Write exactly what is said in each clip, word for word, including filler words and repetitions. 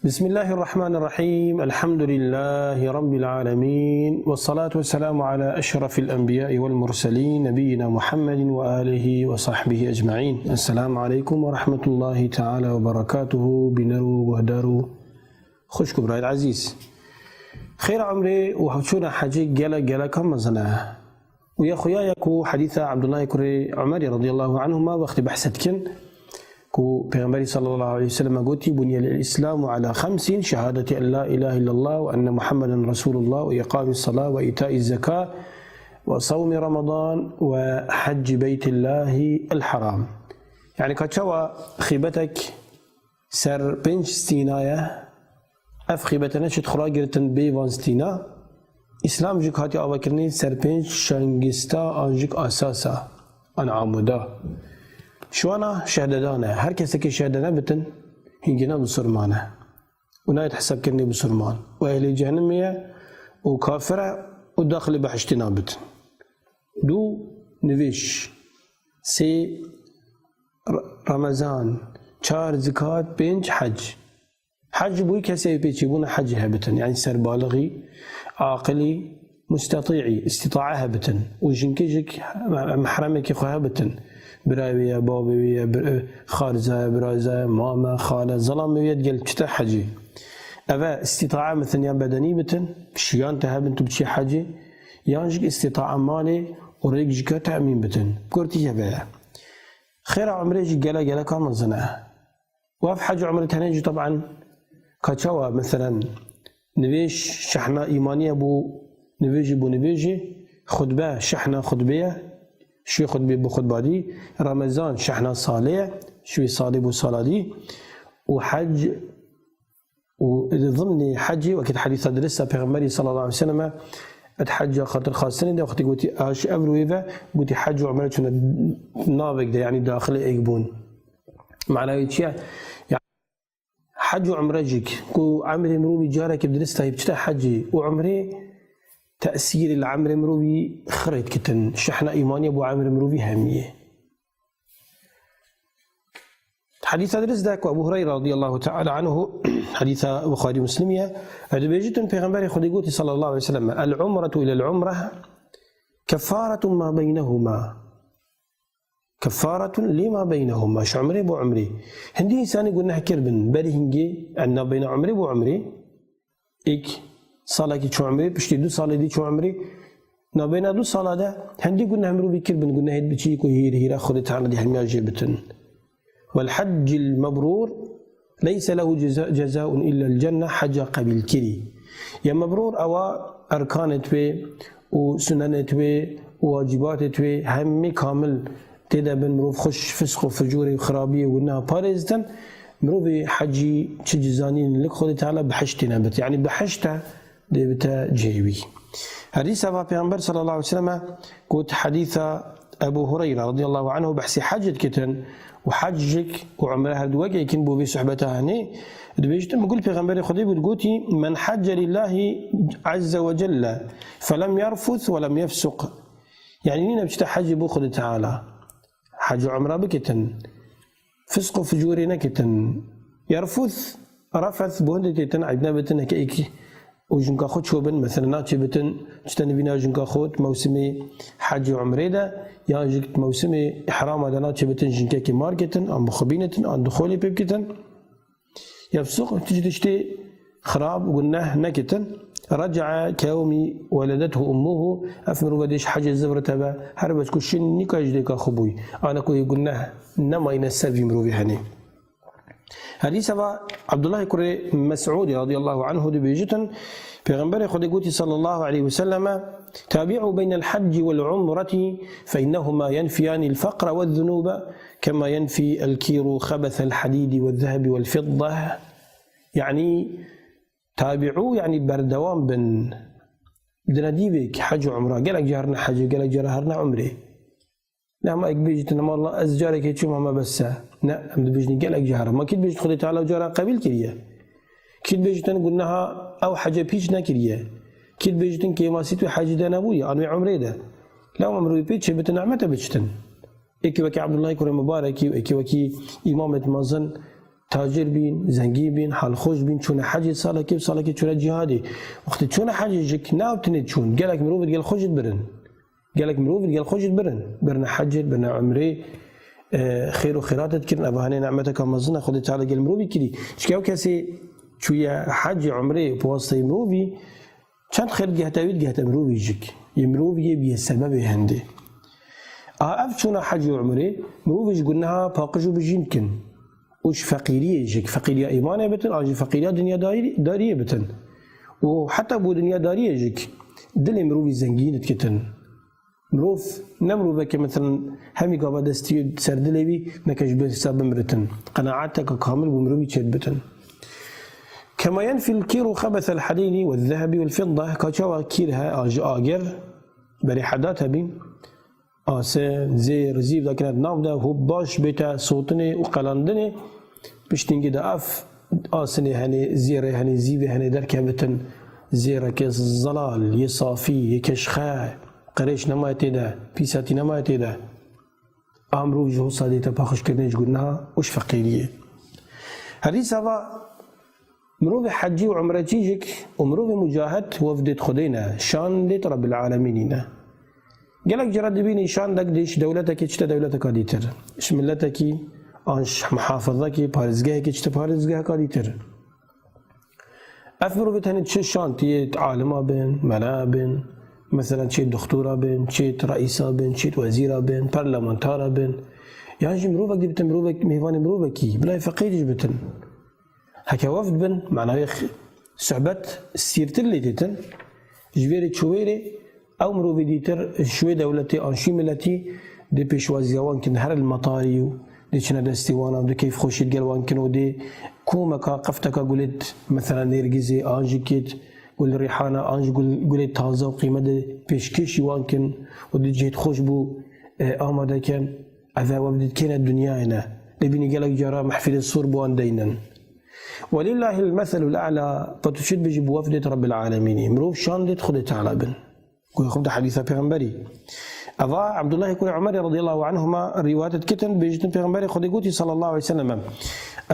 بسم الله الرحمن الرحيم. الحمد لله رب العالمين. والصلاة والسلام على أشرف الأنبياء والمرسلين نبينا محمد وآله وصحبه أجمعين. السلام عليكم ورحمة الله تعالى وبركاته. Bîner û guhdar û xwişk û birayên ezîz. Xêra umrê û çûna hecê gelek geleka mezin e. Û ya xuya ya ku hedîsa Abdullahê kurê Umerê radiyallahu anhuma wextê behse dikin, ku Pêxemberî sallallahu aleyhi ve sellem gotî, "Buniyel Îslamu ala xemsîn, şehadeti en la ilahe illallah ve enne Muhammeden Resulullah ve iqamî salah ve îtaî zeka ve savmî Ramadan ve hecci beytillahi el haram." Yani ka çawa xîbetek ser pênc stîna ye, ev xîbete neçit xura girtin bê van stîna. Îslam jik hatiye avakirinê ser pênc şengista an jik asasa, an amuda. Şiwana şehdedan e. Her kesekê şehde nebitin, hingî ne bisurman e. Û nayet hesabkirinê bisurman. Û ehlê cehennemê ye, û kafir e, û daxilê behiştê nabitin. Du, nivêj. Sê, R-, Remezan. Çar, zikat. Pênc, hec. Hec ji bo kesê pêçîbûna hecê hebitin, yani serbalixî, aqilî, mustatîî, îstîtae hebitin û jinkê jik mehremekî xwe hebitin. Birayê wê ye, bavê wê ye, bir-, xarza ye, biraza ye, mame, xale, zelamê wê ye, digel çite hecê. Eve îstîtae bitin ya bedenî bitin, şiyan te hebin tu biçî hecê, yan jik îstîtae malê û rêk jike temîn bitin. Kurtî heve ye. Xêra umrê jî gele geleka mezin e. Û ev hec û umre tenê jî taban ka çawa, meselen, nivêj şehna îmaniye bû nivêjî bû nivêjî, xutbe şehna xutbeye, şûyê xutbê bû xutba dî, Remezan şehna salê ye, şûyê salê bû sala dî, û hec û di zimnê hecê, wekî di hedîsa dirista Pêxemberî sallallahu aleyhi ve selleme, di heca xatir xastinê de wextê gotî, a ji ev rûyê ve gotî hec û umre çûne navek de, yanî daxilê êk bûn. Manayê çi ye? Ya, hec û umre jî ku emrê mirovî carekê bi diristayî biçite hecê û umrê, tesîrê li emrê mirovî xirê dikitin. Şehna îmaniyê bo emrê mirovî hemiyê. Hedîsa dirist de ku Ebu Hureyre radiyallahu teala anhu, hedîsa Buxarî Muslimî ye, dibêjitin Pêxemberê Xwedê gotî sallallahu aleyhi ve sellem, "El umretu ilel umre keffaretun ma beynehuma." Keffaretun lima beynehuma. Ji umrê bo umrê. Hindî însanî guneh kiribin berî hingê, en nabeyna umrê bo umrê. Êk salekî çû umrê, piştî du salê dî çû umrê. Nabeyna du sala de hindî guneh mirovî kiribin, gunehê biçîk û hîr, hîra Xwedê Teala dî hemiya jê bitin. Wel heccil mebrûr leyse lehu ceza-, cezaun illel cenne, heca qebîlkirî. Ya mebrûr ewa erkanê wê û sunenê wê û wacîbatê wê hemî kamil tê de bin, mirov xweş fisq û ficûrê û xirabiyê û guneha parêzitin, mirovê hecî çi cizanîn li Xwedê Teala bihiştê nebit. Yanî bihişt e dê bite cihê wî. Hedîsa va Pêxember sallallahu aleyhi ve sellem got, hedîsa Ebu Hureyre radiyallahu anhu behsê hec dikitin û hec jik û umre her du wek êkin bo vê sohbeta henê dibêjtin, bi gul Pêxemberê Xwedê bû digotî, "Men hecce lillahi azze ve celle felem yerfus ve lem yefsuq." Yanî nîne biçite hecê bo Xwedê Teala. Hec û umre bikitin. Fisq û ficûrê nekitin. Yerfus, refes, bo hindê têtin, eyb nebitin, heke êk û jinka xwe çûbin, mesela naçê bitin, çite nivîna jinka xwe, di mewsimê hec û umrê de, yan jî di mewsimê îhrama de naçê bitin, jinkekê mar ketin, an bi xwe bînitin, an dixolê pê bikitin. Yefsuq, tu jî tiştê xirab, guneh nekitin. Recae keyewmî weledethu ummuhu, ev mirove dê ji hecê zivirite be, her wek ku şin nîka ji dêka xwe bûy. Ana ku yê guneh nemayne ser vî mirovî henê. Hedîsa va Abdullahê kurê Mes'ûdê radiyallahu anhu dibêjitin, Pêxemberê Xwedê gotî sallallahu aleyhi ve selleme, "Tabi'u beynel hecci vel umreti fe innehuma yenfiyani el fekre ve zunube kema yenfi el kiru xebesel hadidi ve zehebi vel fidde." Yanî, tabi'u, yanî berdewam bin. Dine dîvek hec û umra. Gelek caran hecê, gelek caran herine umrê. Lê hema ek bêjîtin, "Ama Allah, ez carekê çûm, hema bes e." Ne, em dibêjin gelek caran. Ma kî dibêjit Xwedê Teala cara qebîl kiriye? Kî dibêjit guneha ew hece pîç nekiriye? Kî dibêjit kêmasî tu hecî de nebûye, an wê umrê de? Lê em mirovî pê çê bitin, nehmete biçitin. Êkî wekî Abdullahê kurê Mubarekî û êkî wekî îmamet mezin Tacir bîn, zengîn bîn, halxweş bîn, çûne hecê salekê, salekê çûne cîhadê. Wextê çûne hecê jik, ne ew tinê çûn, gelek mirov digel xwe jî dibirin. Gelek mirov digel xwe jî dibirin. Birine hecê, birine umrê, e, xêr û xêrat dikirin. Eva hinê nimeteka mezin e Xwedê Teala gel mirovî kirî. Çike ew kesê çûye hecê, umrê, bi wasiteyê mirovî, çend xêr digehte wî, digehte mirovî jik. Yê mirovî yê bîye sebebê hindê. A ev çûna hecê û umrê, mirovî ji guneha paqij û bijîn dikin. Û ji feqîriyê jik, feqîriya îmanê bitin, an jî feqîriya dinyadayî-, dariyê bitin. Û heta bo dinyadariyê jik, dilê mirovî zengîn dikitin. Mirov ne miroveke, mesela, hemî gava destî ser dilê wî, neke ji ber sa bimiritin. Qenaeteke kamil bo mirovî çêdibitin. كما ينفي الكير خبث الحديد والذهب والفضة، ka çawa kîr he, a ji agir, berê hedat hebî, asin, zêr, zîv dakine nav de, hûb baş bête sotinê û qelandinê, piştîngî de ev asinê henê, zêrê henê, zîvê henê derkevitin, zêreke zelal, yê safî, yê keşxe, qirêş nemaye tê de, pîsatî nemaye tê de. A mirov ji hosa dête paqijkirinê ji guneha û ji feqîriyê. Her dîsa va mirovê hecî û umreçî jik û mirovê mucahid wefdêt Xwedê ne, şandêt Rebbil Alemînî ne. Gelek cara dibînî şandek dê ji dewletekê çite dewleteka dîtir. Ji miletekî an ji muhafizekî, parêzgehekî çite parêzgeheka dîtir. Ev mirovê tenê çi şan tiyê alima bin, mela bin, mesela çê doktora bin, çê reîsa bin, çê wezîra bin, parlamentara bin. Yan jî mirovek dê bitin, mirovek mêvanê mirovekî, bila feqîr jî bitin. Heke wefd bin, manayê x-, sohbet sîrtir lê têtin. Ji vê rê çi wê rê, ew mirovê dîtir ji wê dewletê an şî miletî dê pêşwaziya wan kin, her li metarî û dê çine destê wan û dê keyfxweşî digel wan kin û dê komeka, qefteka gulêt, mesela nêrgizê, an jî kêt gul rîhana, an jî gul, gulêt taze û qîmet dê pêşkêşî wan kin û dê cihêt xweş bû, e, amade kin. Ev e wefdêt kêne dinyayê ne. Lê bînî gelek cara mehfîlê sor bi wan deynin. ولله المثل الأعلى، pa tu çi dibêjî bi wefdêt Rebbil Alemînî. Mirov şandêt Xwedê Teala bin. Goya xwe bi hedîsa Pêxemberî. Eva Abdullah kurê Umerê radiyallahu anhuma rîwayet dikitin, bêjitin Pêxemberê Xwedê gotî sallallahu aleyhi ve sellem: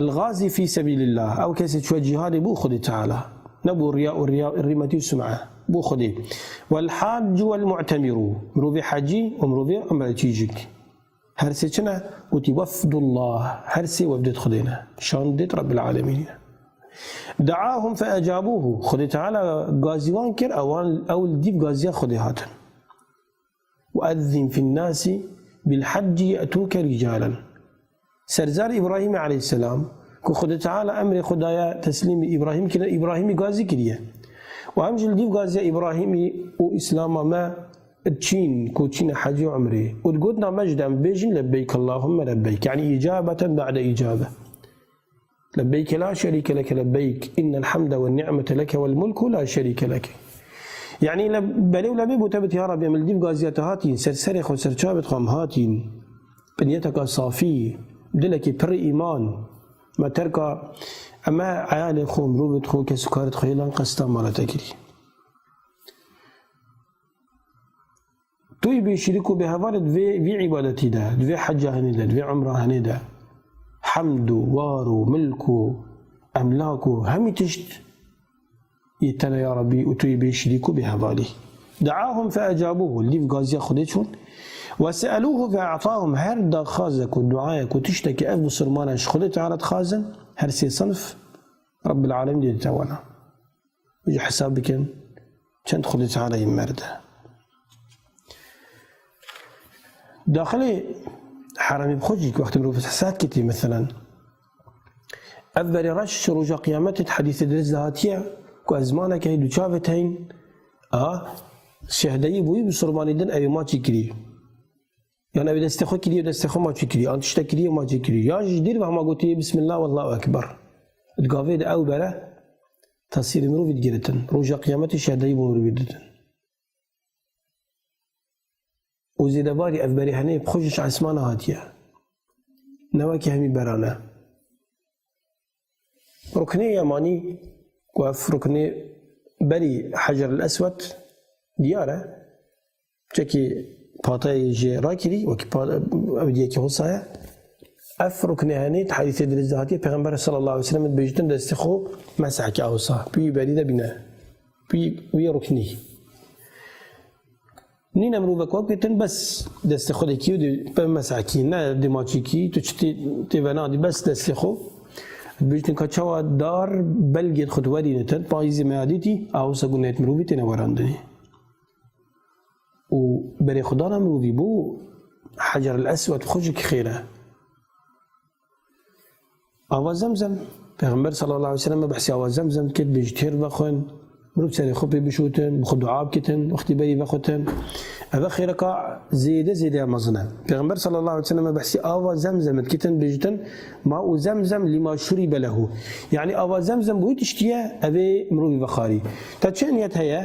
"الغازي في سبيل الله." Ew kesê çûye cîhadê bo Xwedê Teala. Ne bo riya û riya, rîmetî û sum'e. Bo Xwedê. "والحاج والمعتمر." Mirovê hecî û mirovê umreçî jik. Her sê çi ne? Gotî, "Wefdullah." Her sê wefdêt Xwedê ne. Şandêt Rebbil Alemînî ne. "دعاهم فأجابوه." Xwedê Teala gazî wan kir, ewan, ew li dîv gaziya Xwedê hatin. "وأذن في الناس بالحج يأتوك رجالا." Serzar Îbrahîmê aleyhisselam, ku Xwedê Teala emrê xwe daye teslîmî Îbrahîm kirine, Îbrahîmî gazî kiriye. Û em jî li dîv gaziya Îbrahîmî û Îslama me diçîn, ku çîne hecî û umrê. Û di gotina me jî de em bêjin, "Lebbeyk Allahümme lebbeyk." Yani îcabeten ba'de îcabe. "Lebbeyke la şerîke leke lebbeyk. İnnel hamde ve ni'mete leke vel mulku la şerîke leke." Yani le-, belê û lebê bo te bit, ya Rabbi, em li dîv gaziya te hatîn, ser serê xwe, ser çavê xwe em hatîn. Bi niyeteka safî, dilekî pirî îman, me terka, em e eyalê xwe, mirovê xwe, kesûkarê xwe, hêlan qesta mala te kirî. Tu yî bê şirîk û bê hevalê di vê, vê îbadetî de, di vê heca hinê de, di vê umra hinê de. Hemd û war û milk û emlak û hemî tişt yê te ne ya Rabbî û tu yî bê şirîk û bê hevalî. دعاهم فأجابوه، li dîv gaziya Xwedê çûn. وسألوه فأعطاهم، her daxwazek û duayek û tiştekî ev misilmanan ji Xwedê Teala dixwazin, her sê sinf Rabbil Alemîn dê dite wana. Ji hesab bikin, çend Xwedê Teala yê merde. Daxilê heramî bi xwe jî wextê mirov hesab kitî, meselen, ev berê reş roja qiyametê di hedîsê dirist de hatiye ku ezmaneke hê du çavê teyn a şehdeyî bûyî bi surmanî din ew ê maçî kirî. Yan ew ê destê xwe kirî, destê xwe maçî kirî. An tiştek kirî, maçî kirî. Yan jî dîr ve hema gotiye, "Bismillah, Allahu Ekber." Di gavê de ew bere tesîrê mirovî digiritin. Roja qiyametê şehdeyî bo mirovî ditin. Û zêdebarî ev berê henê bi xwe ji esmana hatiye. Ne wekî hemî berane. Ruknê yemanî, ku ev ruknê berî Hecer el Eswed diyar e. Çekî patayê jê rakirî, wekî pa-, ew diyekî hosa ye. Ev ruknê henê di hedîsê dirêj de hatiye, Pêxember sallallahu aleyhi ve sellem dibêjtin destê xwe meseh ke awsa. Pî wî berî de bîne. Pî wî ruknî. Nîne mirovek wek bitin bes destê xwe de kî û dê be meseh kî, ne dê maçî kî, tu çi tê, tê venadî bes destê xwe. Dibêjtin ka çawa dar belgê xwe werînitin, payîzê me ya dîtî, awsa guneyet mirovî têne werandinê. Û berê xwe dana mirovî bo Hecer el Eswed xwe jî xêr e. Ava Zemzem. Pêxember sallallahu aleyhi ve sellem behsî ava Zemzem dikir, bêjî têr vexwin, mirov serê xwe pê bişotin, bi xwe dua bikitin, wextî berî vexwetin. Eve xêreka zêde zêde ya mezin e. Pêxember sallallahu aleyhi ve sellem behsî ava Zemzem dikitin, bêjtin, "Ma û Zemzem lima şuribe lehu." Yanî ava Zemzem bo wî tiştî ye, evê mirovî vexwarî. Te çi niyet heye?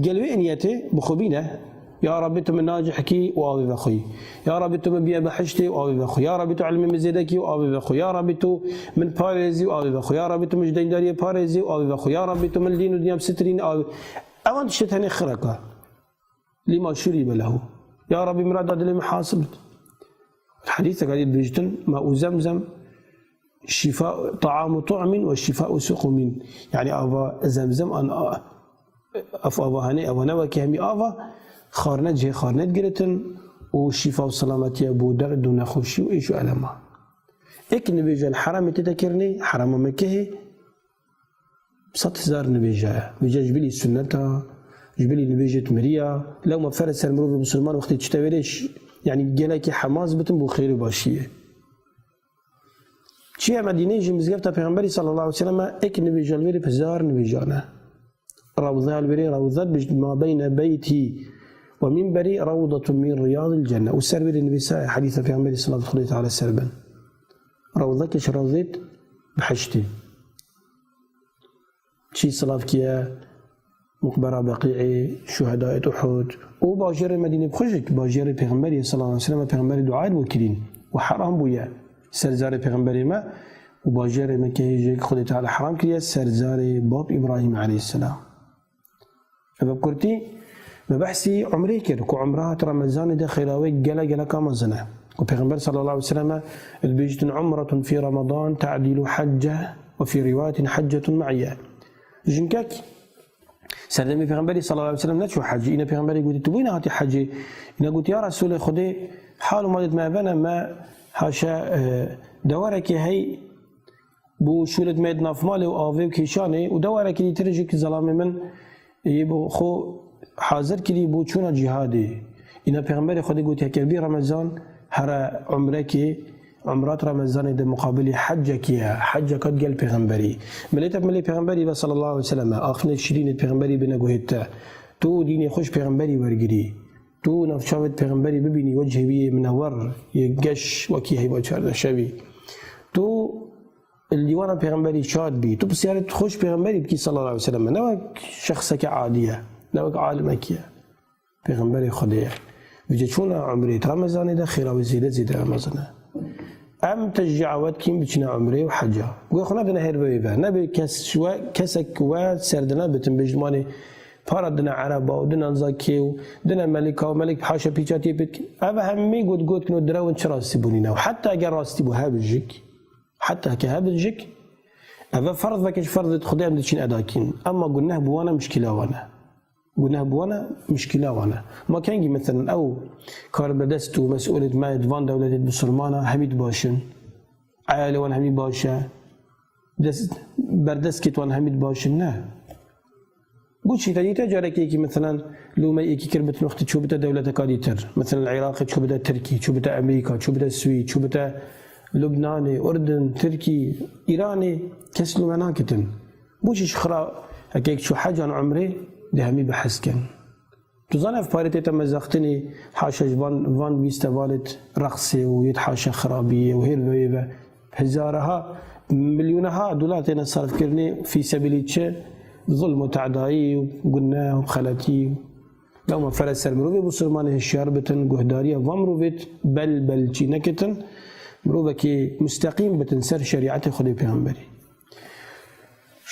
Gel wê niyetê bi xwe bîne. Ya Rabbî, tu min nacih kî û avê vexwî. Ya Rabbî, tu min biye behiştê û avê vexwî. Ya Rabbî, tu ilmê min zêde kî û avê vexwî. Ya Rabbî, tu min parêzî û avê vexwî. Ya Rabbî, tu min ji deyndariyê parêzî û avê vexwî. Ya Rabbî, tu min lîn û dinya bisitirîn, avê. Evan tiştê tenê xireka. Lima şuribe lehu. Ya Rabbî, mirada dilê min hasil bit. Hedîseka dî dibêjtin, "Ma û Zemzem şifa, taamu tu'min ve şifau suqumin." Yanî ava Zemzem an a-, ev ava henê, ava ne wekî hemî ava, xarine cihê xarine digiritin û şifa û selametiye bo derd û nexweşî û êş û elema. Êk nibêje li heramê tê de kirinê, herama Mekehê, sed hezar nibêje. Vêce ji bilî sunneta, ji bilî nibêjê mirî ya. Lewma ferz ser mirovê misilman wextê çite wêrê ş-, yanî gelekî hemaz bitin bo xêr û başiyê. Çiye Medîneyê jî mizgefta Pêxemberî sallallahu aleyhi ve sellem êk nibêje li wêrê bi hezar nibêjan e. Rewza li wêrê rewza bi ma beyne beyti ve minberî rewdatun min riyadil cenne. Û ser wêrê nivîsa ye hedîsa Pêxemberî sallallahu aleyhi ve sellem Teala ser bin. Rewzeke ji rewzêt bihiştî. Çi silav kiye, muqbera Beqî'ê, şuhedayê Uhud û bajêrê Medînê bi xwe jî, bajêrê Pêxemberê sallallahu aleyhi ve sellem, Pêxemberê duayê bo kirîn û heram bûye ser zarê Pêxemberê me û bajêrê Mekeyê jî Xwedê Teala heram kiriye ser zarê bab Îbrahîm aleyhisselam. Ev bi kurtî me behsî umrê kir ku umra di Remezanê de xêra wê gele geleka mezin e. Ku Pêxember sallallahu aleyhi ve sellem dibêjtin, "Umretun fî Ramadan te'dilu hecce ve fî riwayetin heccetun me'iyye." Jinkek serdemê Pêxemberî sallallahu aleyhi ve sellem neçû hecî. Îne Pêxemberî gotî, "Tu bûyî nehatî hecî?" Îne gotî, "Ya Resûlê Xwedê, hal û malêt me eve ne, me haşa, e, dewarekê hey bo şûlêt me yê di nav malê û avê û kêşanê û dewarekî dîtir jî ki zelamê min yê bo xwe hazir kirî bo çûna cîhadê." Îne Pêxemberê Xwedê gotî, "Heke bî Remezan here umrekê, umrat Remezanê de muqabilî heccekî ye, hecceka digel Pêxemberî." Milêt ev milê Pêxemberî ve sallallahu aleyhi ve sellem e, axinê şirînê Pêxemberî bine guhê te. Tu dînê xwe ji Pêxemberî wergirî. Tu navçavêt Pêxemberî bibînî, wecihê wî yê minewer, yê geş wekî heyva çardeşevî. Tu li dîwana Pêxemberî şad bî. Tu pisyarê xwe ji Pêxemberî bikî sallallahu aleyhi ve sellem. Ne wek şexseke adî ye, ne wek alimekî ye. Pêxemberê Xwedê ye. Vêce çûna umrê di Remezanê de xêra wê zêde zêde mezin e. Em teşcîa we dikîn biçine umrê û heca. Wê xwe nedine her wê ve. Nebê kes we, kesek we serdine bitin bêjdimanê para dine ereba û dine zakê û dine melika û melik haşa pîça tê pêt. Ev hemî got got kin û direwin çi rastî bûnî ne. Heta eger rastî bû hebijik, heta ke hebijik, ev ferz veke ji ferzê Xwedê em diçin eda kîn. Emma guneh bi wan e, mişkîla wan e. Guneh bi wan e, mişkîla wan e. Ma kengî, meselen, ew karbedest û mesûlêt me di van dewletê bisilmana hemî dibaş in. Eyalê wan hemî baş e. Dest, berdestkêt wan hemî dibaş in, ne. Bo çi te dîte carekê yekî, meselen, lûmeyê yekî kir bitin wextî çû bite dewleteka dîtir. Meselen, Iraqê çû bite Tirkî, çû bite Amerîka, çû bite Swîd, çû bite Lubnanê, Urdun, Tirkî, Îranê, kes lûme nakitin. Bo çi ji xira heke yek çû hecan umrê dê hemî behs kin. Tu zanî ev parê tête mezextinê, haşa ji van, van festivalêt reqsê û yêt haşa xirabiyê û hêr ve yê ve hezareha, milyoneha dolar têne sarfkirinê fî sebîlî çi? Zulm û tedayî û guneh û xeletî. Lewma ferez ser mirovê misilmanê hişyar bitin, guhdariya van mirovêt bel bel çî nekitin, mirovekê musteqîm bitin ser şerîetê Xwedê pêxemberî.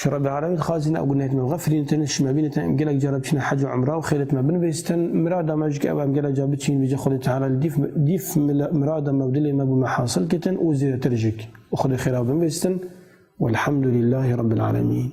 Ji Rebî Alemî dixwazin ew gunehê me bixefirînitin, ji me bînitin, em gelek cara biçine hec û umra û xêrê me binivîstin. Mirada me jî ke ew em gelek cara biçîn, vêca Xwedê Teala li dîf, dîf mila-, mirada me û dilê me bo me hasil kitin û zêdetir jî. Û Xwedê xêra binivîstin. Welhamdulîllahî Rebbil Alemîn.